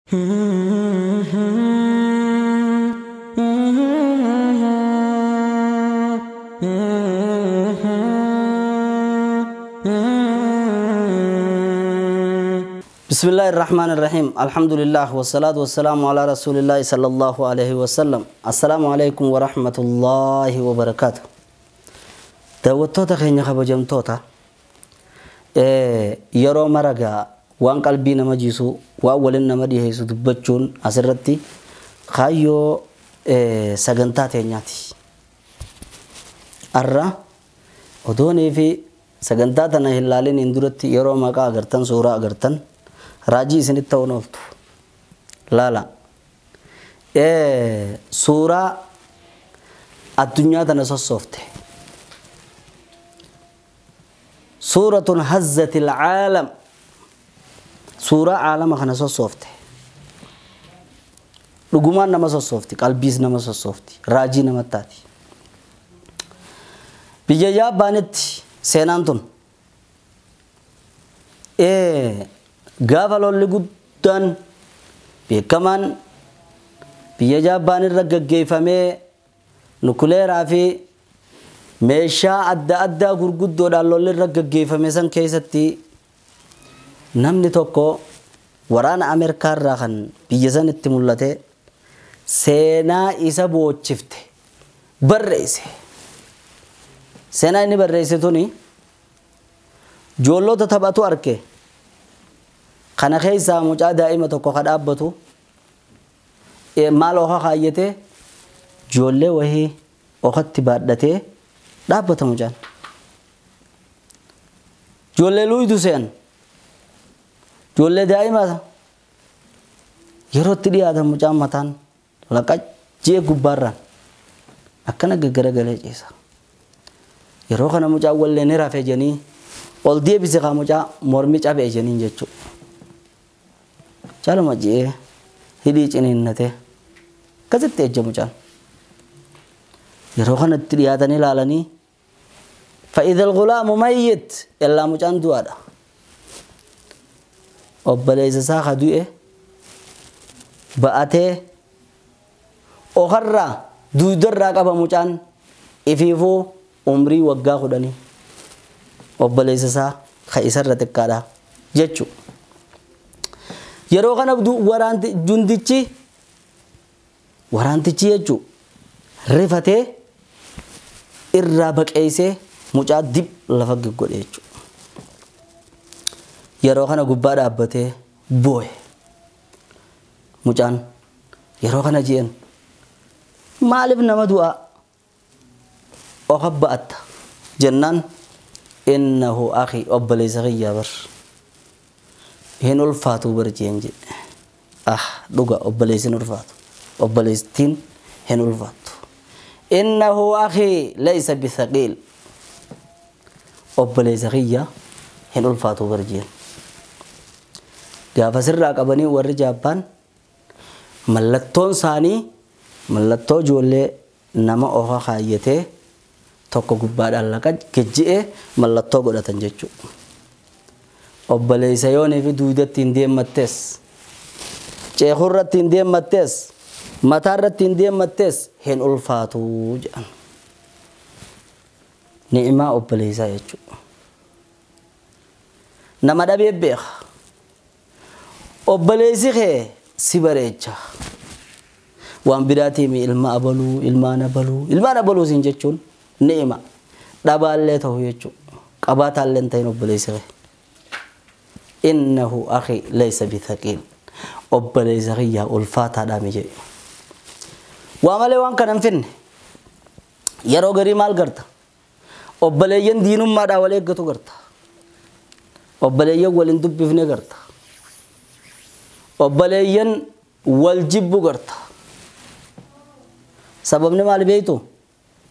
بسم الله الرحمن الرحيم الحمد لله والصلاة والسلام على رسول الله صلى الله عليه وسلم السلام عليكم ورحمة الله وبركاته daawwattoota keenya kabajamtoota yeroo maragaa waan qalbii nama jiisu waan waliin nama dhiheessu dubbachuun asirratti kaayyoo sagantaa teenyaati. Arra odoonii fi sagantaa tana hin laalin hin duratti yeroo maqaa agartan suuraa agartan raajii isinitti ta'uun ooltu. Laala suuraa addunyaa tana sossoofte. سورة هزت العالم سورة عالم خنا سوفتي رغمان نما سوفتي قلبيس نما سوفتي راجي نما تاتي بيجا يابانت سينانتون غافلو لغدان بكمان بيجا يابان رغغيفمي نوكليرا في meeshaa adda addaa gurguddoodhaan lolli irra gaggeeffame san keessatti namni tokko waraana Ameerikaa irraa kan biyya sanitti mul'ate seenaa isa boochifte barreesse. Seenaa inni barreesse tuni ijoollota taphatu arke kana keessaa mucaa daa'ima tokko ka dhaabbatu maal oka kaayyatee ijoollee wahii okatti baadhatee dhaabbata mucaan. Ijoollee luydu seen ijoollee daa'ima yeroo itti dhiyaatan mucaan mataan laqajjee gubbaarraan akkana gaggaragalee ciisa. Yeroo kana mucaan wallee ni rafe jedhanii ol deebise kaa mucaa mormi cabe jedhaniin jechuudha. Caaluma ji'ee hidhii ciniinnatee akkasitti ejja mucaan. Yeroo kanatti dhiyaatanii ilaalanii فإذا الغلام ميت إلا مجان دوادا obboleessa isaa ka du'e ba'atee okarraa duudarraa qaba mucaan ifiifuu umrii waggaa 10 obboleessa isaa ka isarra xiqqaadha jechuudha. Yeroo kana jundichi waraantichi jechuudha rifatee irraa baqeessee mucaa dib lafa godhe jechuudha. Yeroo kana gubbaa dhaabbatee boo'e mucaan yeroo kana je'en maaliif nama du'aa oka ba'atta jennaan innahu akhi obboleessa kiyyaa bar hin ulfaatu bar jeen jedhe. Ah dhuga obboleessi hin ulfaatu obboleessittiin hin ulfaattu. Innahu akhi laysa bithaqiil obboleessa kiyya hin ulfaatu bar jeen. Gaafa sirraa qabanii warri Jaappaan mallattoon isaanii mallattoo ijoollee nama ofa kaayyatee tokko gubbaadhaan laqa gejji'ee mallattoo godhatan jechuudha. Obboleessa yoonii fi duudatti hin deemmattees ceekurratti hin deemmattees mataarratti hin deemmattees hin ulfaatu jedhan. Ni'imaa obboleessaa jechuudha. Nama dhabee beeka. Obboleessi kee si bareecha. Waan biraatiin ilma abaluu, ilmaan abaluu, ilmaan abaluu siin jechuun ni'ima. Dhabaallee ta'u jechuudha. Qabaataallee hin ta'in obboleessi kee. Innahu akhi laysa bithaqiil. Obboleessa kiyyaa ulfaataadhaa mi jedhe. Waa malee waan kana hin finne. Yeroo garii maal garta? Obboleeyyan diinummaadhaa wal eeggatu garta. Obboleeyyan wal hin dubbifne garta. Obboleeyyan wal jibbu garta. Sababni maali beektu?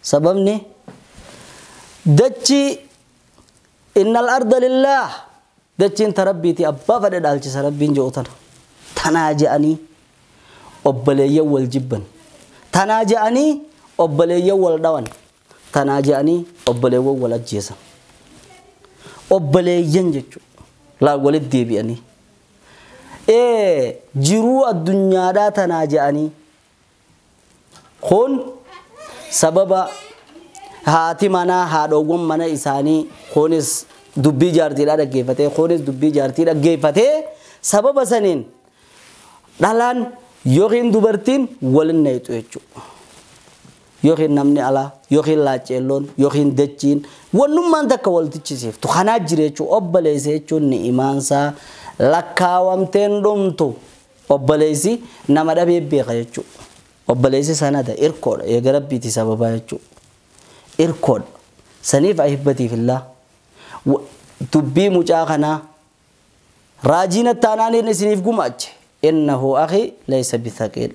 Sababni dachi innal arda lillaah dachiin ta rabbiiti abbaa fedhe dhaalchisa rabbiin jedhu tana. Tanaa je'anii obboleeyyan wal jibban. Tanaa je'anii obboleeyyan wal dhawan. Tanaa je'anii obboleewwan wal ajjeesan. Obboleeyyan jechuudha. Laal walitti deebi'anii. Jiruu addunyaadhaa tanaa je'anii kun sababa haati manaa haadhoowwan mana isaanii kunis dubbii jaartiidhaa dhaggeeffatee kunis dubbii jaartii dhaggeeffatee sababa saniin dhalaan yookiin dubartiin walin nayxu jechuudha. Yookiin namni alaa yookiin laacceelloon yookiin dachiin wannummaan takka waltichisiiftu kanaa jira jechuudha. Obboleessa jechuun ni'imaansaa lakkaawamteen dhumtu obboleessi nama dhabee beeka jechuudha. Obboleessi sanada irkoodha eega rabbiiti sababaa jechuudha. Irkoodha saniif ahibbatiif illaa dubbii mucaa kanaa raajiin attaanaan inni isiniif gumaache innahu akhi laysa bithaqiil.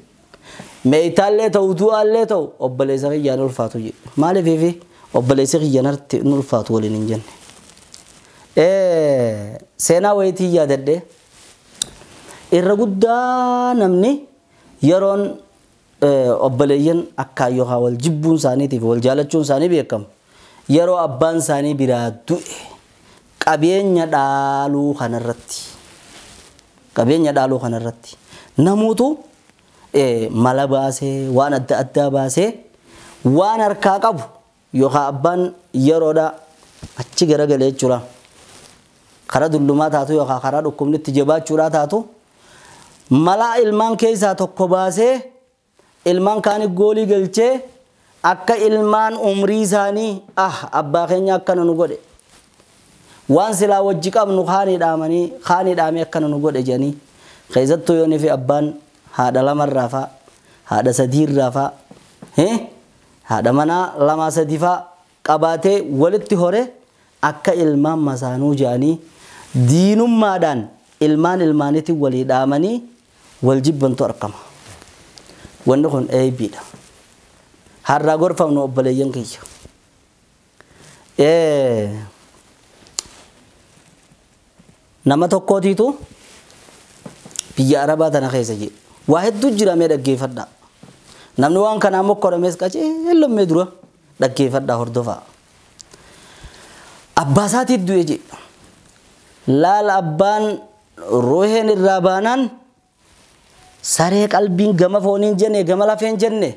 Meeytaallee ta'u du'aallee ta'u obboleessa kiyyaan ulfaatu jedhe. Maaliif obboleessi kiyyaan hin ulfaatu waliin hin jenne. Seenaa wayitii yaadadhe irra guddaa namni yeroon obboleeyyan akkaan yookaan wal jibbuun isaaniitiif wal jaalachuun isaanii beekamu yeroo abbaan isaanii biraa du'e qabeenya dhaaluu kanarratti namoota mala baasee waan adda addaa baasee waan harkaa qabu yookaan abbaan yeroodha achi garagalee jechuudha. Karaa dullumaa taatu yookaan karaa dhukkubni itti jabaachuudhaa taatu mala ilmaan keessaa tokko baasee ilmaan kaanii goolii galchee akka ilmaan umrii isaanii abbaa keenya akkana nu godhe waan silaa wajji qabnu kaanii dhaamee akkana nu godhe jedhanii keessattuu yoonii fi abbaan haadha lamarraa faa haadha sadiirraa faa haadha manaa lamaa sadii faa qabaatee walitti hore akka ilmaan masaanuu jedhanii diinummaadhaan ilmaan ilmaanitti walii dhaamanii wal jibbantu argama. Wanni kun eebbiidha. Har'aa gorfamnu obboleeyyan kiyya. Nama tokkootiitu biyya Arabaa tana keessa jira. Waa hedduu jira mee dhaggeeffadhaa. Namni waan kanaa mokkoramees qaceellommee dura dhaggeeffadhaa hordofaa. Abbaa isaatiif du'e jedhe. Laala abbaan ruuheen irraa baanaan saree qalbiin gama fooniin jenne gama lafeen jenne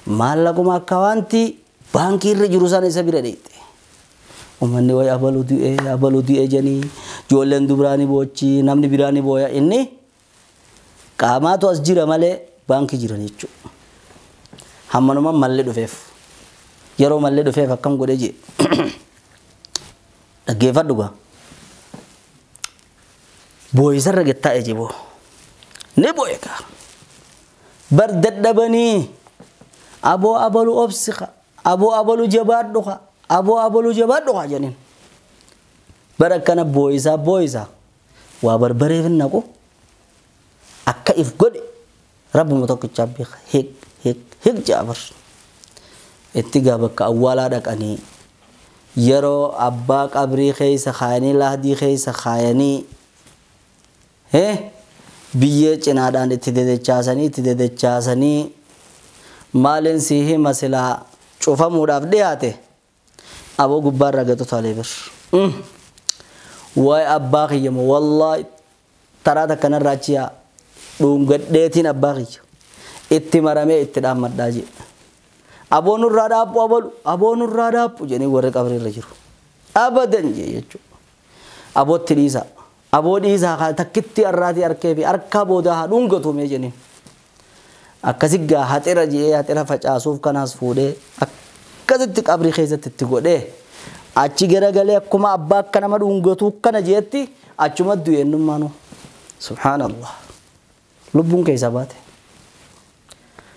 maallaquma akka wanti baankii irra jiru sana isa bira dheeyte. Uummanni wayi abaluu du'ee jedhanii ijoolleen dubiraa ni boochi namni biraa ni booya inni qaamaatu as jira malee baankii jiran jechuudha. Hammanuma mallee dhufeef yeroo mallee dhufeef akkam godhee jee dhaggeeffadhu gaa. Booyisarra gattaa'e jiboo ni booye gaa bar dadhabanii aboo abaluu obsi kaa aboo abaluu jabaadhu kaa aboo abaluu jabaadhu kaa jedhaniin bar akkana booyisaa booyisaa waa barbareef hin naqu akka if godhe rabbuma tokkichaa beeka hiik hiik hiik ja'a bar itti gaa bakka awwaalaa dhaqanii yeroo abbaa qabrii keessa kaayanii lahdii keessa kaayanii biyyee cinaadhaan itti dedechaasanii maaliin si hima silaa cufamuudhaaf dhiyaate aboo gubbaarra gatu taalee bir. Waa'ee abbaa kiyya moo wallaahi taraa takkanarraa achi yaa dhungadheetiin abbaa kiyya itti maramee itti dhaammadhaa jedhe. Aboo nurraa dhaaphu abalu aboo nurraa dhaaphu jedhanii warri qabriirra jiru. Abadan jee jechuudha. Abootti dhiisaa. Aboo dhiisaa haa takkitti har'aatii harkee fi harka boodaa haa dhungatu mee jedhanii. Akkasi gaa haxira jee haxira facaasuuf kanaas fuudhee akkasitti qabrii keessatti itti godhee achi garagalee akkuma abbaa akka nama dhungatu kana jeetti achuma du'e ennummaanuu. Subhaanallah. Lubbuun keessa baate.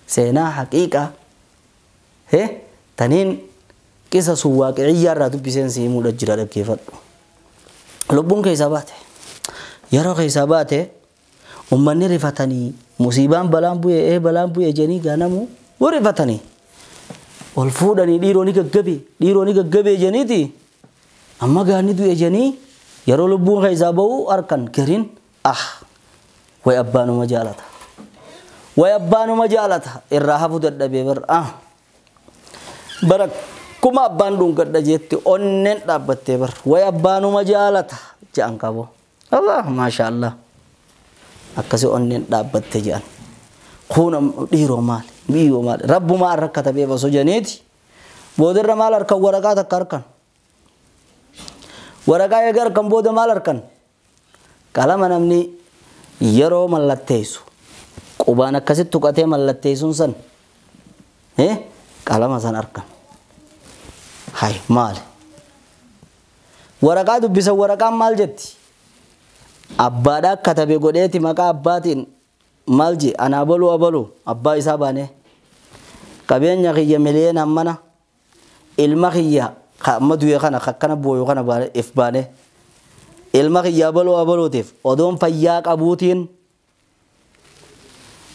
Seenaa haqiiqaa taniin qisa sun waaqiciyyaa irraa dubbiseen si himuudha jira dhaggeeffadhu. Lubbuun keessa baate. Yeroo keessa baate uummanni rifatanii musiibaan balaan bu'ee balaan bu'ee jedhanii gaanamu rifatanii ol fuudhanii dhiiroo ni gaggabee jedhaniiti amma gaanni du'e jedhanii yeroo lubbuun keessaa ba'u harkan gariin way abbaanuma jaalata way abbaanuma jaalata irraa hafu dadhabee bar bara kuma abbaan dhungadha jetti onneen dhaabbattee bar way abbaanuma jaalata jedhan qabu. Allah maashaallah. Akkasii onneen dhaabbatte jedhan. Kun dhiiroo maali? Biyyoo maali? Rabbumaa har'a katabeef osoo janiiti. Boodarra maal harkan waraqaa takka harkan. Waraqaa eega harkan booda maal harkan? Qalama namni yeroo mallatteessu qubaan akkasitti tuqatee mallatteessuun san qalama san harkan. Hay maali? Waraqaa dubbisan waraqaan maal jetti? Abbaadhaa katabe godheeti maqaa abbaatiin maal je ana abaluu abaluu abbaa isaa baanee qabeenya kiyya miliyoona hammana ilma kiyya amma du'e kana akkana booyu kana if baanee ilma kiyya abaluu abaluutiif odoon fayyaa qabuutiin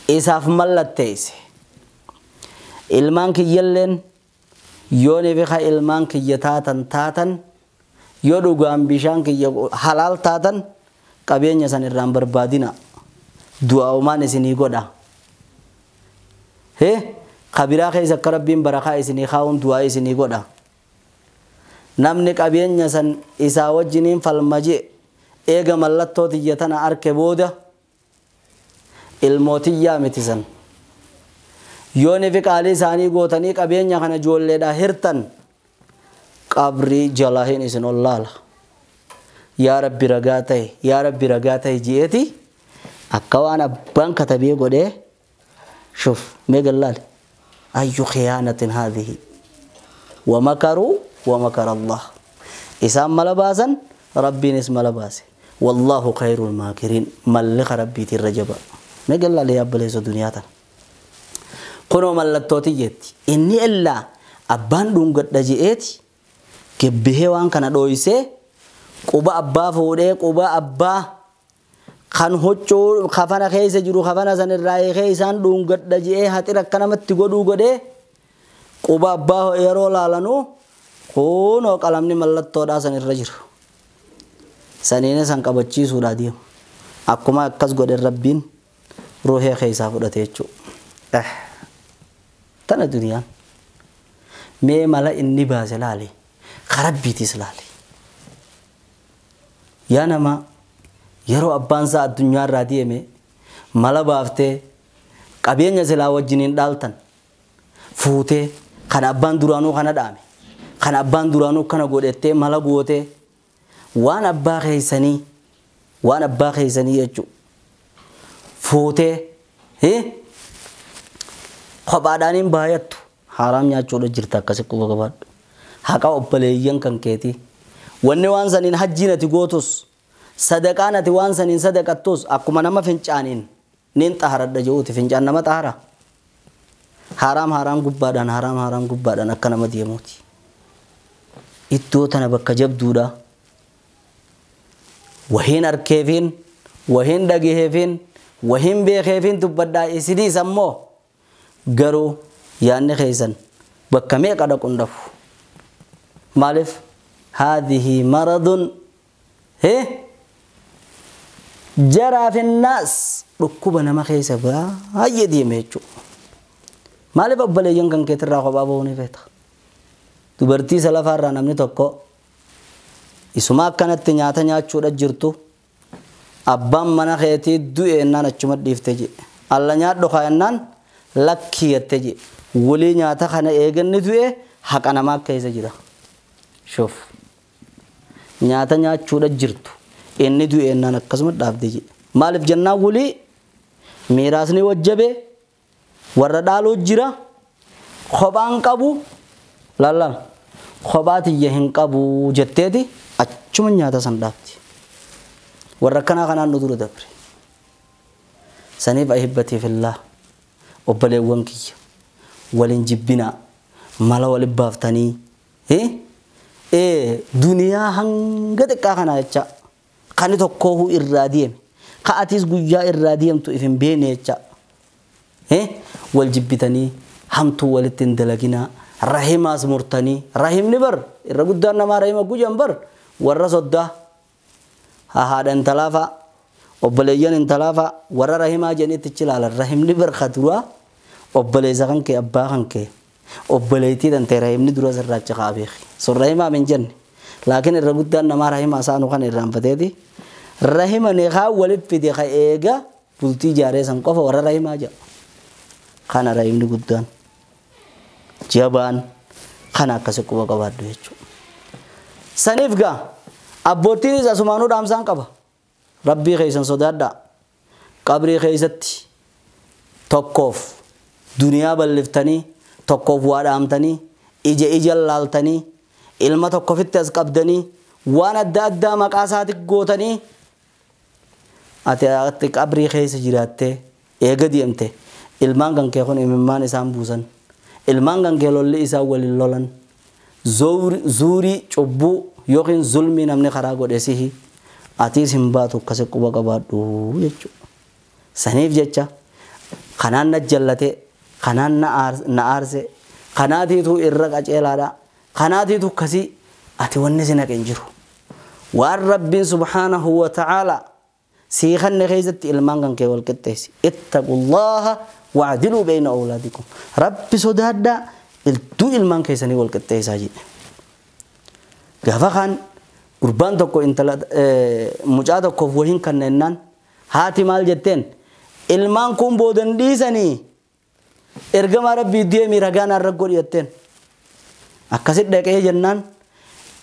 isaaf mallatteesse ilmaan kiyyalleen yoon ifi ilmaan kiyya taatan taatan yoo dhugaan bishaan kiyya halaal taatan qabeenya san irraan barbaadina du'aa'umaan isinii godha. Kabiraa keessa akka rabbiin barakaa isinii kaa'uun du'aa isinii godha. Namni qabeenya san isaa wajjiniin falma jee eega mallattoo tiyya tana arke booda ilmootiyyaa miti san. Yoon ifi qaalii isaanii gootanii qabeenya kana ijoolleedhaa hirtan qabrii jalaa hin isin ollaala. Yaa Rabbi ragaa ta'e, yaa Rabbi ragaa ta'e je'eeti akka waan abbaan katabee godhee shuf mee gallaale. Ayyu khiyaanatin haadhihi wa makaruu wa makara Allah. Isaan mala baasan Rabbiinis mala baase. Wallaahu khayrul maakiriin malliqa Rabbiitiin rajaba. Mee gallaale yaa obboleessa duniyaa tana. Kunoo mallattooti jetti. Inni illaa abbaan dhungadha je'eeti gebbihee waan kana dhooysee quba abbaa fuudhee quba abbaa kan huccuu kafana keessa jiru kafana san irraa hiikee isaan dhungadha je'ee haxira akka namatti godhuu godhee quba abbaa yeroo laalanuu kunoo qalamni mallattoodhaa san irra jiru. Saniin san qabachiisuudhaa deema. Akkuma akkas godhe Rabbiin ruuhee keessaa fudhate jechuudha. Tana duniyaan mee mala inni baase laale karabbiitis laale. Yaa nama yeroo abbaan isaa addunyaa irraa deeme mala baaftee qabeenya silaa wajjiniin dhaaltan fuutee kan abbaan duraanuu kana dhaame kan abbaan duraanuu kana godhettee mala gootee waan abbaa keessanii jechuudha fuutee kophaadhaan hin baay'attu haaraam nyaachuudha jirta akkasi quba qabaadhu haqa obboleeyyan kan keetii. Wanni waan saniin hajjiin ati gootus sadaqaan ati waan saniin sadaqattus akkuma nama fincaaniin niin xaharadha je'uuti fincaan nama xahara. Haaraam haaraam gubbaadhaan haaraam haaraam gubbaadhaan akka nama deemuuti. Iddoo tana bakka jabduudha. Wahiin arkeefiin, wahiin dhagaheefiin, wahiin beekeefiin dubbadhaa isiniis ammoo garuu yaadni keessan bakka meeqa dhaquun dhabu. Maaliif? هذه مرض جرى في الناس ركوبنا ما خيسة هاي دي ميتشو مالي ببالي ينكن كتر راخو بابو نفيتا dubartii salafaarraa namni tokko isuma akkanatti nyaata nyaachuudha jirtu abbaan mana keetii du'e ennaan achuma dhiifte jedhe alla nyaadhu kaa'ennaan lakkii jette jedhe walii nyaata kana eeganni du'e haqa namaa keessa jira. Shuf nyaata nyaachuudha jirtu inni du'e ennaan akkasuma dhaabde jedhe maaliif jennaan walii miiraasni wajjabe warra dhaaluu jira kophaan qabu lallal kophaa tiyya hin qabu jetteeti achuma nyaata san dhaabdi warra akkanaa kanaan nu dura dabre saniif ahibbatii fillah obboleewwan kiyya waliin jibbinaa mala walin baaftanii duniyaa hanga xiqqaa kanaa jecha kani tokkoohuu irraa deeme ka atis guyyaa irraa deemtu if hin beekne jecha wal jibbitanii hamtuu walitti hin dalaginaa rahimaas murtanii rahimni bar irra guddaan namaa rahima guyyaan bar warra soddaa haadha intalaa fa'a obboleeyyan intalaa fa'a warra rahimaa jedhaniitti ichi ilaalan rahimni bar ka duraa obboleessa kan kee abbaa kan kee obboleettii tantee rahimni dura sirraacha kaa beeki sun rahimaa min jenne laakiin irra guddaan namaa rahimaa isaanuu kan irraanfateeti rahima ne kaa walit fide ka eega Bultii ijaaree san qofa warra rahimaa jedha. Kana rahimni guddaan jabaan kana akkasi quba qabaadhu jechuudha. Saniif gaa abboottiinis asumaanuu dhaamsaan qaba. Rabbii keessan sodaadhaa. Qabrii keessatti tokkoof duniyaa balliftanii, tokkoof waa dhaamtanii, ija ija laaltanii, ilma tokkofitti as qabdanii, waan adda addaa maqaa isaatti gootanii ati qabrii keessa jiraattee eega deemte ilmaan kan kee kun imimmaan isaan buusan, ilmaan kan kee lolli isaan waliin lolan, zuurii cubbuu yookiin zulmii namni karaa godhe sihi atiis hin baatu akkasi quba qabaadhu jechuudha. Saniif jecha kanaan na jallate, kanaan na aarse, kanaatiitu irra qaceelaadha, kanaatiitu akkasii ati wanni si naqe hin jiru. Waan Rabbiin subhaanahu wa ta'aala sii kanne keessatti ilmaan kan kee wal qixxeessi. Ittaqullaha wa'diluu bayna awlaadikum. Rabbi sodaadhaa iltuu ilmaan keessanii wal qixxeessaa jedhe. Gaafa kaan gurbaan tokko intala mucaa tokkoof wahiin kanneenaan haati maal jetteen ilmaan kun boodan dhiisanii ergamaa Rabbii deemii ragaa naan raggoo dhiyaatteen. Akkasit dhaqee jennaan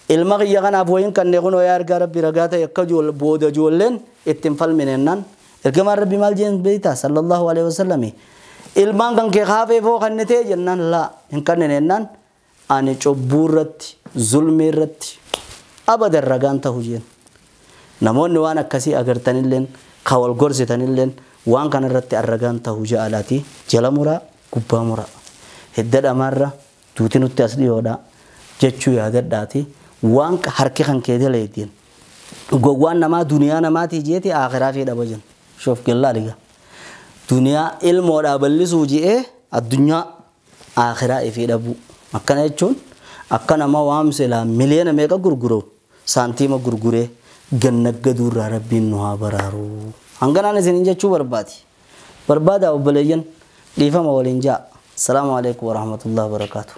ilma kiyya kanaaf wahiin kannee kun yaa ergaa Rabbii ragaa ta'e akka booda ijoolleen ittiin falminennaan ergamaan Rabbii maal jeen beektaa sallallahu alaihi wasallam ilmaan kan kee kaafee foo kannitee jennaan laa hin kanneenennaan ani cubbuu irratti zulmii irratti abadan ragaan ta'u jeen. Namoonni waan akkasii agartanilleen ka wal gorsitanilleen waan kana irratti arragaan ta'u ja'alaati jala muraa gubbaa muraa hidda dhamaarra duuti nutti as dhiyoodha jechuu yaadadhaati waan harki kan kee daleetiin gowwaan namaa duniyaa namaatii jeeti akhiraa fi dhaba jenna shoof gellaa liga duniyaa ilmoodhaa bal'isuu je'ee addunyaa akhiraa ifii dhabuu akkana jechuun akka nama waamsilaa miliyoona meeqa gurguru saantiima gurguree gannaggaduurraa Rabbiin nu haa baraaru. Hanganaan isiniin jechuu barbaadi. Barbaada obboleeyyan dhiifama waliin ja'a. Salaamu alaikum warahmatullahi wabarakaatuh.